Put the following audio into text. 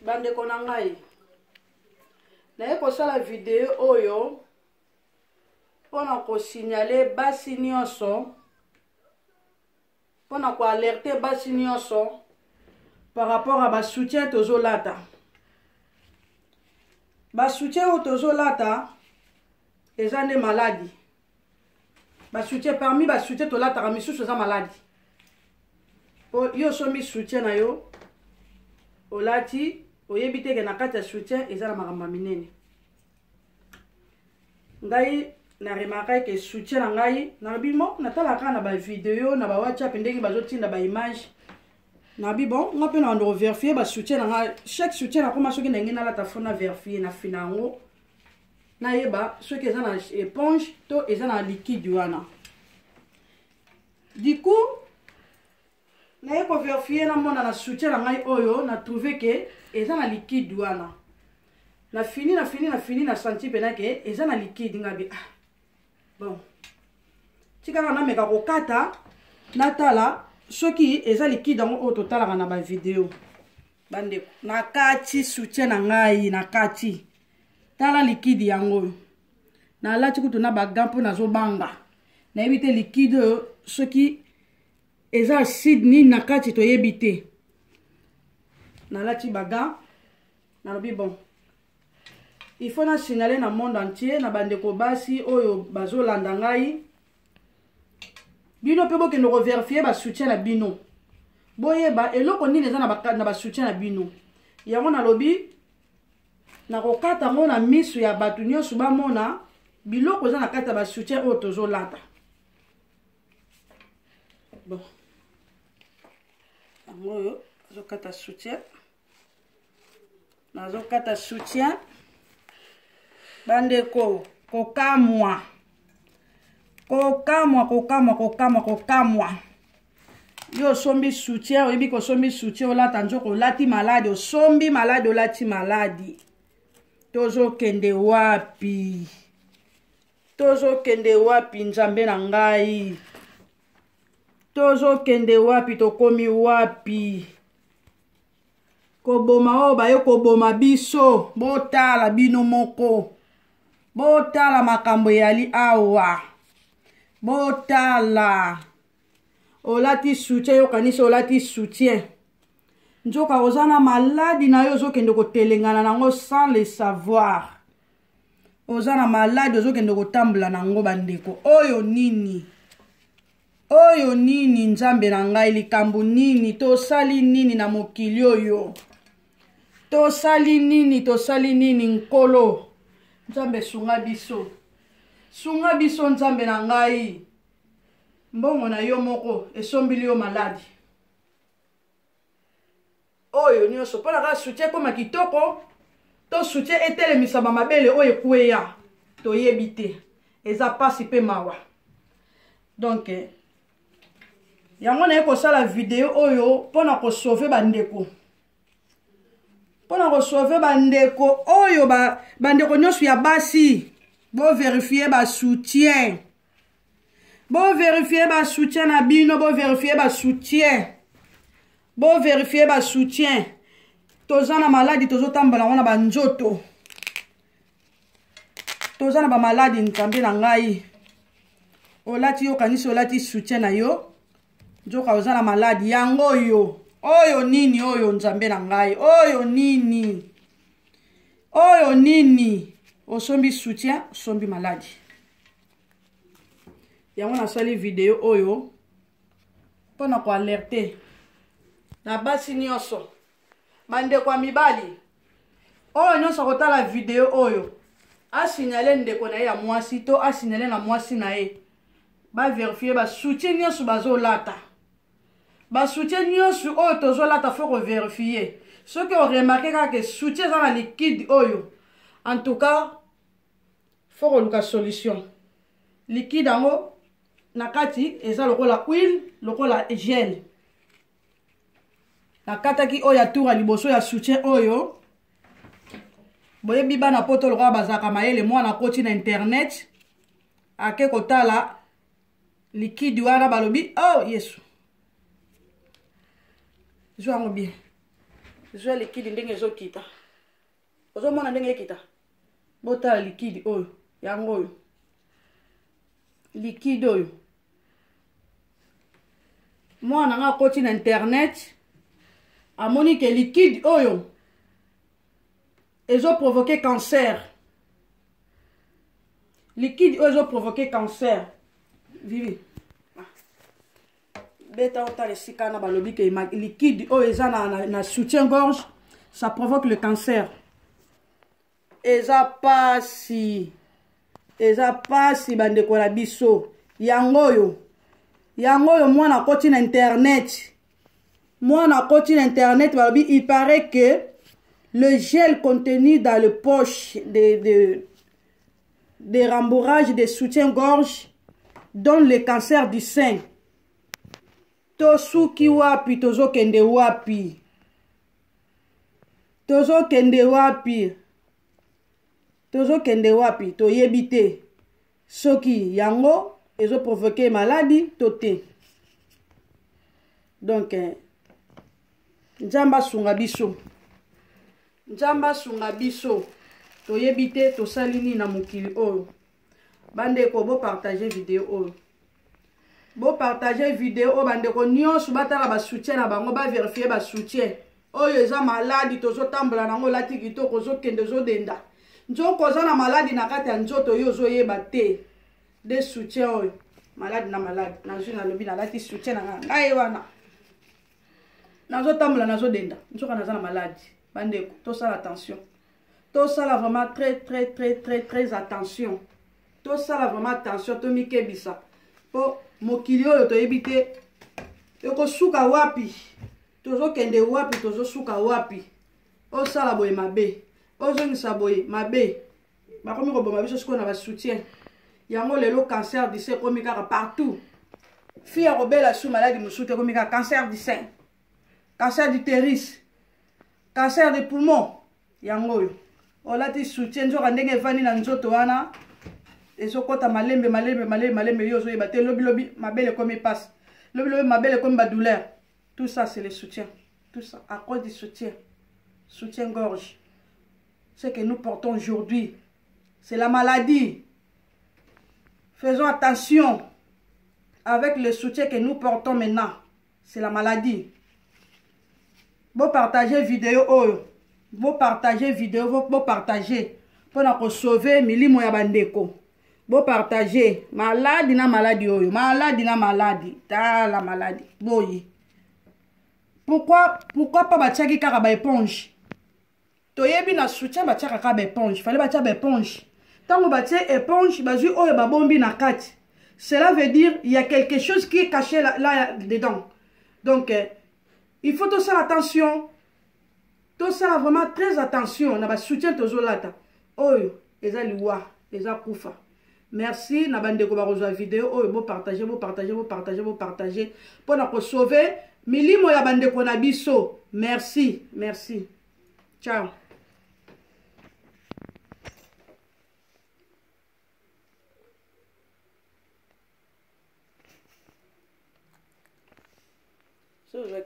Bandeko na ngai, naye kosala video oyo mpo na kosignale basi nyonso, mpo na koalerte basi nyonso par rapport à basoutien tozolata. Basoutien oyo tozolata eza nde maladi. Basoutien, parmi basoutien tolataka misusu eza maladi. Po yo osombi soutien na yo, olati, oyebi te ke na kati ya soutien eza na makambo ya minene. Ngai na remarquaki ke soutien na ngai, nalobi mo natalaka kaka na ba video na ba WhatsApp ndenge bazotinda ba image, nabi bon nga mpe na bando koverifie ba soutien na ngai. Chaque soutien nakoma soki ndenge nalata fo na verifie na fina yango, nayeba soki eza na éponge to eza na liquide wana. Du coup naye koverifie, namona na soutien na ngai oyo na trouve ke eza na liquide wana. Na fini, na fini, na fini, na senti mpena ke eza na liquide. Ngabi ah bon, tikaka nameka kokata, natala soki eza liquide yango oyo totalaka na bavideo. Bandeko, nakati soutien na ngai, nakati, tala liquide yango oyo nalati kutu na bagan mpo nazobanga, nayebi te liquide oyo soki eza acide nini na kati, toyebi te. Nalati bagan, nalobi bon, il faut na signaler na monde entier, na bandeko basi oyo bazolanda ngai, bino mpe bokende koverifie basoutien na bino, boyeba eloko nini eza na basoutien na bino. Yango nalobi nakokata yango na miso ya bato nyonso, bamona biloko eza na kati ya basoutien oyo tozolata. Bon, yango oyo nazokata soutien, nazokata soutien. Bandeko, kokamwa, kokamwa, kokamwa, kokamwa, kokamwa. Yo osombi soutien, oyebi kosombi soutien olata, nzoko olati maladi. Osombi maladi, olati maladi. Tozokende wapi? Tozokende wapi? Nzambe na ngai, tozokende wapi? Tokomi wapi? Koboma oyo baye koboma biso. Botala bino moko, botala makambo eyali awa, botala. Olati soutien, yokanisi olati soutien, nzoka oza na maladi na yo, ozokende kotelengana nango sans le savoir. Oza na maladi, ozokende kotambola nango. Bandeko, oyo nini? Oyo nini? Nzambe na ngai, likambo nini? Tosali nini na mokili oyo? Tosali nini? Tosali nini? Nkolo Nzambe, sunga biso, sunga biso. Nzambe na ngai, mbongo na yo moko esombili yo maladi oyo nyonso mpona kaka soutien ekóma kitoko, to soutien etelemisa bamabele oyo ekweya, toyebi te. Eza pasi mpe mawa. Donc yango naye kosala video oyo mpona kosauve bandeko, mpona kosauve bandeko oyo, bandeko nyonso ya basi, boverifie basoutien, boverifie basoutien na bino, boverifie basoutien, boverifie basoutien. Toza na maladi, tozotambola yango na banzoto, toza na bamaladi. Nzambe na ngai, olati, yokanisi olati soutien na yo, nzoka oza na maladi yango oyo. Oyo nini oyo? Nzambe na ngai, oyo nini? Oyo nini? Osombi soutien, osombi maladi. Yango nasali video oyo mpona koalerte na basi nyonso, bandeko ya mibali oyo nyonso akotala video oyo, asignale ndeko na ye ya mwasi to asignale na mwasi na ye, baverifie basoutien nyonso bazolata. Basoutien nyonso oyo tozolata, fo koverifie. Soki oremarke kaka ke soutien eza na liquide oyo, en tout cas fo koluka solution. Liquide yango na kati eza lokola huile, lokola gel. Nakataki oyo ya tour ya liboso ya soutien oyo. Boyebi bana poto lokola bazalaka mayele, mwana akoti na internet, ake kotala liquide wana, balobi oh Yesu, zwa yango bien. Zwa likidi ndenge ezokita. Ozomona ndenge ekita? Botala likidi oyo, yango oyo. Likidi oyo. Mwana nga akoti na internet, amoni ke likidi oyo ezo provoquer cancer. Liquide oyo ezo provoquer cancer. Vivi. Beta otala esika na balobi ke liquide oyo eza na soutien-gorge, ça provoque le cancer. Eza pasi. Eza pasi bandeko na biso. Yango oyo. Yango oyo mwana akoti na internet. Mwana akoti na internet balobi il paraît que le gel contenu dans le poche de rembourrage de soutien-gorge donne le cancer du sein. Tosuki wapi, tozokende wapi? Tozokende wapi? Tozokende wapi? Toyebi te. Soki yango ezo provoquer maladie to te. Donc Nzambe asunga biso. Nzambe asunga biso. Toyebi te tosali nini na mokili oyo. Bandeko, bo partager video oyo. Bo partager video oyo bandeko nyonso batala ba soutien na bango, ba vérifier ba soutien. Oyo eza maladi tozotambola nango, olati kitoko, ozokende ozodenda. Nzoko oza na maladi na kati ya nzoto yo ozoyeba te. De soutien oyo maladi na maladi. Nazwi nalobi nalati soutien na ngai ngai wana. Nazotambola nazodenda, nzoka naza na maladi. Bandeko, tosala attention. Tosala vraiment très très très très très attention. Tosala vraiment attention, tomikebisa. Po mokili oyo toyebi te ekosuka wapi. Tozokende wapi, tozosuka wapi. Osala boye mabe, ozongisa boye mabe. Bakomi koboma biso sikoyo na ba soutien. Yango lelo cancer du sein ekomi kaka partout. Fille ya kobela su maladi mosusu te, ekomi kaka cancer du sein, cancer du utérus, cancer de poumon. Yango oyo olati soutien nzoka ndenge evandi na nzoto wana ezokota malembe malembe malembe malembe, yo ozoyeba te. Lobi lobi mabele ekomi pasi, lobi lobi mabele ekomi ba douleur. Tout ça c'est le soutien, tout ça à cause du soutien, soutien-gorge. Ce que nous portons aujourd'hui, c'est la maladie. Faisons attention avec le soutien que nous portons maintenant. C'est la maladie. Bo partager vidéo oyo. Bo partager vidéo, bo partager pour na sauver milimo ya bandeko. Bo partager maladie na maladie oyo, maladie na maladie, ta la maladie. Boyi. Pourquoi pas batiaki kaka ba éponge? Toyebi na soutien batiaka kaka ba éponge, fallait batia ba éponge. Tango batie éponge, bazwi oyo babombi na kati. Cela veut dire il y a quelque chose qui est caché là dedans. Donc il faut tout ça attention. Tout ça vraiment très attention na ba soutien tozolata. Oyo eza liwa, eza kufa. Merci na bandeko ba kozwa vidéo oyo, bo partager, bo partager, bo partager, bo partager pour na ko sauver milimo ya bandeko na biso. Merci, merci. Ciao. So, je vais